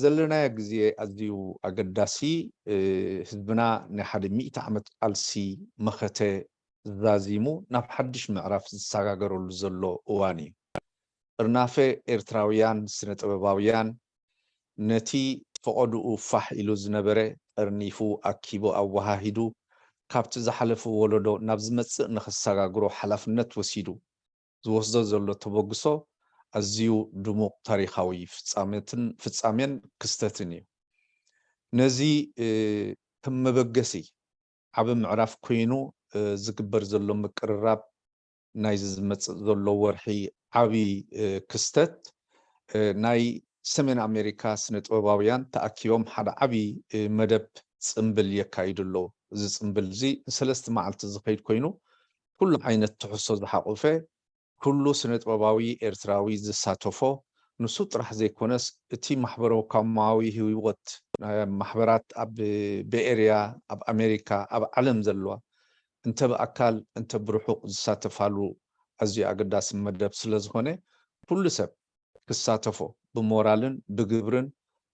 ዘለናዮ ግዜ ኣዝዩ ኣገዳሲ፣ ህዝብና ናይ ሓደ ሚእቲ ዓመት ቃልሲ መኸተ ዛዚሙ ናብ ሓድሽ ምዕራፍ ዝሰጋገረሉ ዘሎ እዋን እዩ። ጥርናፈ ኤርትራውያን ስነ ጥበባውያን ነቲ ፈቐድኡ ፋሕ ኢሉ ዝነበረ ጠርኒፉ ኣኪቡ ኣወሃሂዱ ካብቲ ዝሓለፈ ወለዶ ናብ ዝመጽእ ንኽሰጋግሮ ሓላፍነት ወሲዱ ዝወስዶ ዘሎ ተበግሶ ኣዝዩ ድሙቕ ታሪኻዊ ፍጻሜን ክስተትን እዩ። ነዚ ከም መበገሲ ዓቢ ምዕራፍ ኮይኑ ዝግበር ዘሎ ምቅርራብ ናይዚ ዝመጽእ ዘሎ ወርሒ ዓቢ ክስተት ናይ ሰሜን ኣሜሪካ ስነ ጥበባውያን ተኣኪቦም ሓደ ዓቢ መደብ ጽምብል የካይዱ ኣለዉ። እዚ ጽምብል እዚ ንሰለስተ መዓልቲ ዝኸይድ ኮይኑ ኩሉ ዓይነት ትሕዝቶ ዝሓቆፈ ኩሉ ስነ ጥበባዊ ኤርትራዊ ዝሳተፎ ንሱ ጥራሕ ዘይኮነስ እቲ ማሕበራዊ ኮማዊ ህይወት ማሕበራት ኣብ ቤኤርያ ኣብ ኣሜሪካ ኣብ ዓለም ዘለዋ እንተ ብኣካል እንተ ብርሑቕ ዝሳተፋሉ ኣዝዩ ኣገዳሲ መደብ ስለ ዝኾነ ኩሉ ሰብ ክሳተፎ ብሞራልን ብግብርን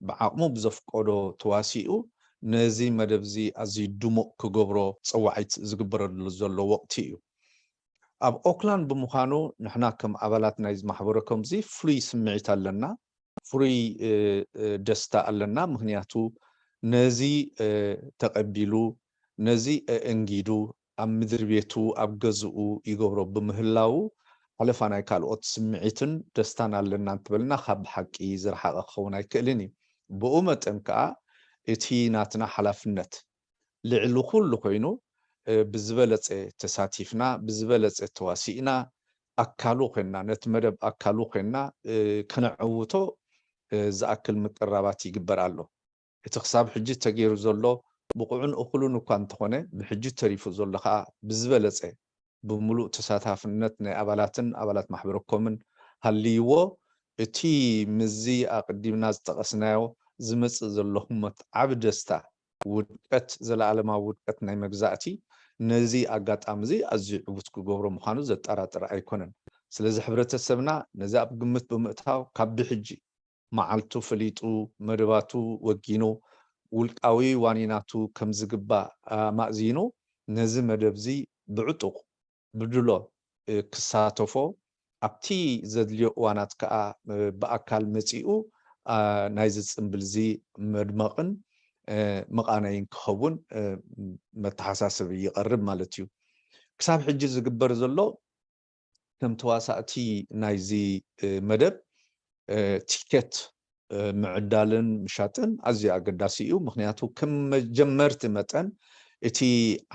ብዓቕሙ ብዘፍቀዶ ተዋሲኡ ነዚ መደብ እዚ ኣዝዩ ድሙቕ ክገብሮ ጸዋዒት ዝግበረሉ ዘሎ ወቕቲ እዩ። ኣብ ኦክላንድ ብምዃኑ ንሕና ከም ኣባላት ናይዚ ማሕበረ ኮምዚ ፍሉይ ስምዒት ኣለና። ፍሉይ ደስታ ኣለና። ምኽንያቱ ነዚ ተቐቢሉ ነዚ ኣእንጊዱ ኣብ ምድሪ ቤቱ ኣብ ገዝኡ ይገብሮ ብምህላዉ ሓለፋ ናይ ካልኦት ስምዒትን ደስታን ኣለና እንትበልና ካብ ሓቂ ዝረሓቐ ክኸውን ኣይክእልን እዩ። ብኡ መጠን ከኣ እቲ ናትና ሓላፍነት ልዕሊ ኩሉ ኮይኑ ብዝበለጸ ተሳቲፍና ብዝበለጸ ተዋሲእና ኣካሉ ኮይንና ነቲ መደብ ኣካሉ ኮይንና ከነዕውቶ ዝኣክል ምቅራባት ይግበር ኣሎ። እቲ ክሳብ ሕጂ ተገይሩ ዘሎ ብቑዕን እኹልን እኳ እንተኾነ ብሕጂ ተሪፉ ዘሎ ከዓ ብዝበለጸ ብምሉእ ተሳታፍነት ናይ ኣባላትን ኣባላት ማሕበረ ኮምን ሃልይዎ እቲ ምስዚ ኣቐዲምና ዝጠቐስናዮ ዝመጽእ ዘሎ ህሞት ዓቢ ደስታ ውድቀት ዘለኣለማዊ ውድቀት ናይ መግዛእቲ ነዚ ኣጋጣሚ እዚ ኣዝዩ ዕዉት ክገብሮ ምዃኑ ዘጠራጥር ኣይኮነን። ስለዚ ሕብረተሰብና ነዚ ኣብ ግምት ብምእታው ካብ ብሕጂ መዓልቱ ፈሊጡ መደባቱ ወጊኑ ውልቃዊ ዋኒናቱ ከም ዝግባእ ኣማእዚኑ ነዚ መደብ እዚ ብዕጡቕ ብድሎ ክሳተፎ ኣብቲ ዘድልዮ እዋናት ከዓ ብኣካል መፂኡ ናይዚ ፅምብል እዚ መድመቕን መቓነይን ክኸውን መተሓሳሰቢ ይቐርብ ማለት እዩ። ክሳብ ሕጂ ዝግበር ዘሎ ከም ተዋሳእቲ ናይዚ መደብ ቲኬት ምዕዳልን ምሻጥን ኣዝዩ ኣገዳሲ እዩ። ምክንያቱ ከም መጀመርቲ መጠን እቲ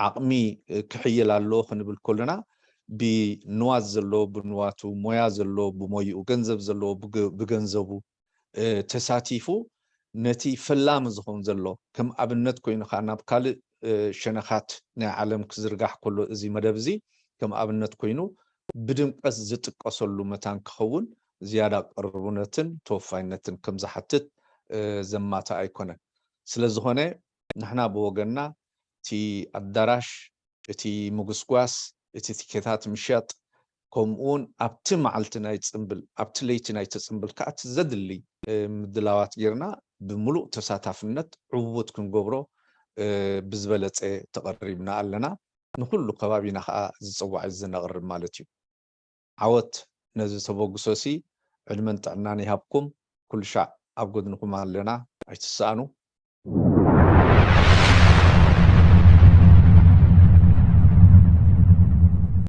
ዓቕሚ ክሕይል ኣሎ ክንብል ከለና ብንዋት ዘሎ ብንዋቱ፣ ሞያ ዘሎ ብሞይኡ፣ ገንዘብ ዘለዎ ብገንዘቡ ተሳቲፉ ነቲ ፈላሚ ዝኸውን ዘሎ ከም ኣብነት ኮይኑ ከዓ ናብ ካልእ ሸነኻት ናይ ዓለም ክዝርጋሕ ከሎ እዚ መደብ እዚ ከም ኣብነት ኮይኑ ብድምቀት ዝጥቀሰሉ መታን ክኸውን ዝያዳ ቅርቡነትን ተወፋይነትን ከም ዝሓትት ዘማታ ኣይኮነን። ስለ ዝኾነ ንሕና ብወገንና እቲ ኣዳራሽ፣ እቲ ምጉስጓስ፣ እቲ ቲኬታት ምሻጥ ከምኡ እውን ኣብቲ መዓልቲ ናይ ፅምብል ኣብቲ ለይቲ ናይቲ ፅምብል ከዓ እቲ ዘድሊ ምድላዋት ጌርና ብምሉእ ተሳታፍነት ዕዉት ክንገብሮ ብዝበለፀ ተቐሪብና ኣለና። ንኩሉ ከባቢና ከዓ ዝፅዋዕ ዘነቕርብ ማለት እዩ። ዓወት ነዚ ተበግሶ ሲ ዕድመን ጥዕናን ይሃብኩም። ኩሉ ሻዕ ኣብ ጎድንኹም ኣለና፣ ኣይትሰኣኑ።